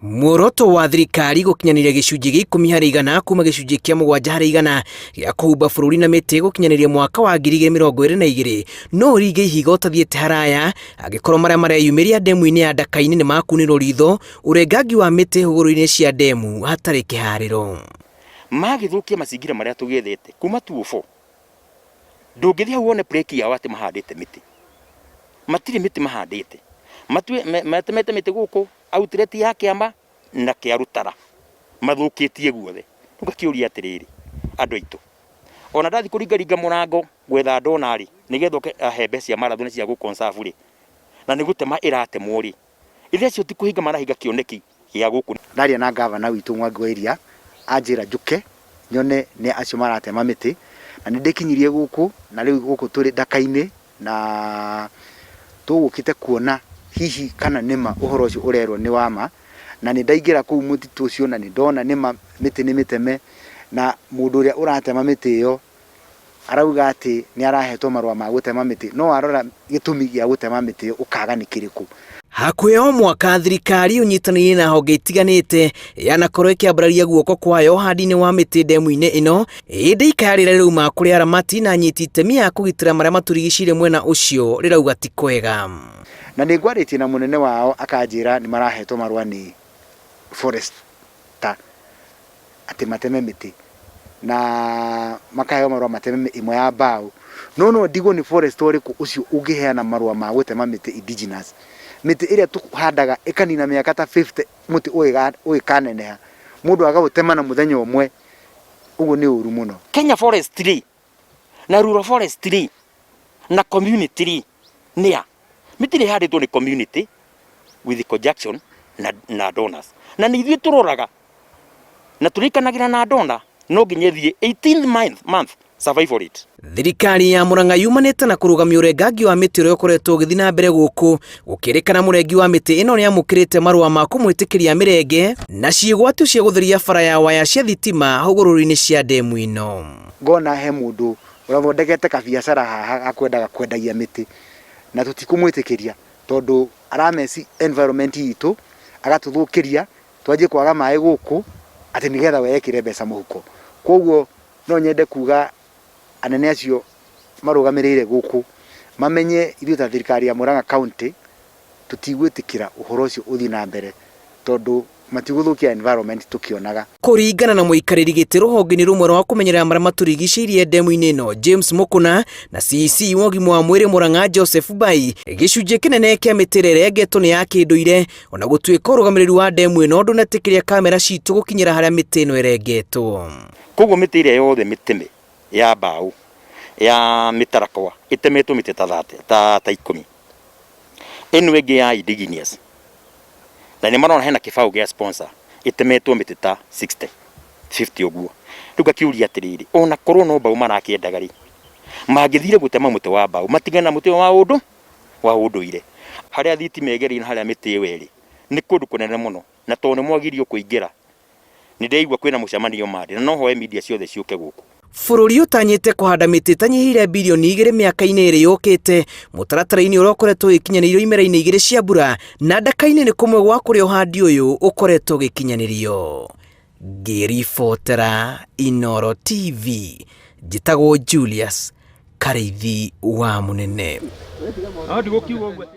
Muoroto wa thirikari gũkinyanĩria gĩcunjĩ gĩa 10% kuma gĩcunjĩ kĩa 7% gĩa kũhumba bũrũri na mĩtĩ gũkinyanĩria mwaka wa 2022 no ũringe ihiga ũtathiĩte haraya angĩkorwo marĩa mareyumĩria ndemu-inĩ ya Ndaka-inĩ nĩ makunĩrwo ritho ũrengangi wa mĩtĩ hũgũrũrũ-inĩ cia ndemu hatarĩ kĩharĩro. Magĩthũkia macingira marĩa tũgĩethete kuma 204 ndũngĩthiĩ hau wone break yao atĩ mahandĩte mĩtĩ, matirĩ mĩtĩ mahandĩte, matemete mĩtĩ gũkũ outlet ya kĩama na kĩa rũtara mathũkĩtie guothe. Rĩu ngakĩũria atĩrĩrĩ, andũ aitũ, ona ndathiĩ kũringaringa mũrango gwetha ndona rĩ, nĩgetha oke ahe mbeca cia marathon na cia gũ conserve rĩ, na nĩ gũtema ĩratemwo rĩ, ithe acio ti kũhinga marahinga kĩoneki gĩa gũkũ. Ndaria na ngavana witũ Mwangi wa Iria anjĩra njũke nyone nĩ acio maratema mĩtĩ, na nĩ ndĩkinyirie gũkũ na rĩu gũkũ tũrĩ Ndaka-inĩ na tũgũkĩte kuona hihi kana nĩma ũhoro ũcio ũrerwo nĩ wa ma, na nĩ ndaingĩra kũu mũtitũ ũcio na nĩ ndona nĩma mĩtĩ nĩ mĩteme, na mũndũ ũrĩa ũratema mĩtĩ ĩyo arauga atĩ nĩ arahetwo marũa ma gũtema mĩtĩ, no warora gĩtũmi gĩa gũtema mĩtĩ ĩyo ũkaga nĩ kĩrĩkũ. Hakuhĩ o mwaka thirikari ũnyitanĩire na honge itiganĩte yanakorwo ĩkĩambararia guoko kwayo ũhandi-inĩ wa mĩtĩ ndemu-inĩ ĩno, ĩndĩ ikaya rĩrĩa rĩrauma kũrĩ aramati na anyiti itemi a kũgitĩra marĩa matũrigicĩirie mwena ũcio rĩrauga ti kwega. Na nĩ ngwarĩtie na mũnene wao akanjĩra nĩ marahetwo marũa nĩ forester atĩ mateme mĩtĩ na makaheo marũa mateme ĩmwe ya mbaũ, no no ndigwo nĩ forester ũrĩkũ ũcio ũngĩheana marũa ma gũtema mĩtĩ indigenous, mĩtĩ ĩrĩa tũhandaga ĩkanina mĩaka ta 50 mũtĩ ũgĩkaneneha, mũndũ agaũtema na mũthenya ũmwe, ũguo nĩ ũru mũno. Kenya Forestry na Rural Forestry na community rĩ nĩ a? Mĩtĩ ĩrĩa ĩhandĩtwo nĩ community with conjunction na donors, na nĩ ithuĩ tũroraga na tũrĩkanagĩra na donor no nginya ĩthiĩ 18 month survival rate. Thirikari ya Murang'a yumanĩte na kũrũgamia ũrengangi wa mĩtĩ ũrĩa ũkoretwo ũgĩthiĩ na mbere gũkũ gũkĩrĩkana mũrengi wa mĩtĩ ĩno nĩamũkĩrĩte marũa ma kũmwĩtĩkĩria mĩrenge na ciĩgwatio cia gũtheria bara ya waya cia thitima hũgũrũrũ-inĩ cia ndemu ĩno. Ngona he mũndũ ũrathondekete kabiacara haha ga kwendaga kwendagia mĩtĩ na tũtikũmwĩtĩkĩria tondũ arameci environment itũ agatũthũkĩria twanjie kwaga maĩ gũkũ atĩ nĩgetha we ekĩre mbeca mũhuko. Koguo no nyende kuga anene acio marũgamĩrĩire gũkũ mamenye ithuĩ ta thirikari ya Murang'a County tũtigwĩtĩkĩra ũhoro ũcio ũthiĩ na mbere tondũ matigũthũkia environment tũkĩonaga. Kũringana na mũikarĩri gĩtĩ rũhonge-inĩ rũmwe rwa kũmenyerera marĩa matũrigicĩirie ndemu-inĩ ĩno James Mukuna na CEC wa ũgima wa mwĩrĩ Murang'a Joseph Mbai, gĩcunjĩ kĩnene kĩa mĩtĩ ĩrĩa ĩrengetwo nĩ ya kĩndũire ona gũtuĩka ũrũgamĩrĩri wa ndemu ĩno ndũnetĩkĩria kamera citũ gũkinyĩra harĩa mĩtĩ ĩno ĩrengetwo. Koguo mĩtĩ ĩrĩa yothe mĩteme ya mbaũ ya mĩtarakwa ĩtemetwo mĩtĩ ta thate, ta, ta ikũmi. Ĩno ĩngĩ ya indigenous na nĩ marona hena kĩbaũ gĩa sponsor ĩtemetwo mĩtĩ ta 60 50 ũguo. Rĩu ngakĩũria atĩrĩrĩ, ona korwo no mbaũ marakĩendaga rĩ, mangĩthire gũtema mũtĩ wa mbaũ matigane na mũtĩ ũyũ wa ũndũ wa ũndũire. Harĩa thitima ĩgereire na harĩa mĩtĩ ĩyo ĩrĩ nĩ kũndũ kũnene mũno, na tondũ nĩ mwagirio kũingĩra Nĩ ndĩraigua kwĩna mũcemanio Monday na no hoe media ciothe ciũke gũkũ. Bũrũri ũtanyĩte kũhanda mĩtĩ ĩtanyihĩire birioni 2 mĩaka-inĩ ĩrĩ yũkĩte, mũtaratara-inĩ ũrĩa ũkoretwo ũgĩkinyanĩrio imera-inĩ igĩrĩ cia mbura, na Ndaka-inĩ nĩ kũmwe gwa kũrĩa ũhandi ũyũ ũkoretwo ũgĩkinyanĩrio. Ngĩribotera Inooro TV, njĩtagwo Julius Karĩithi wa Mũnene.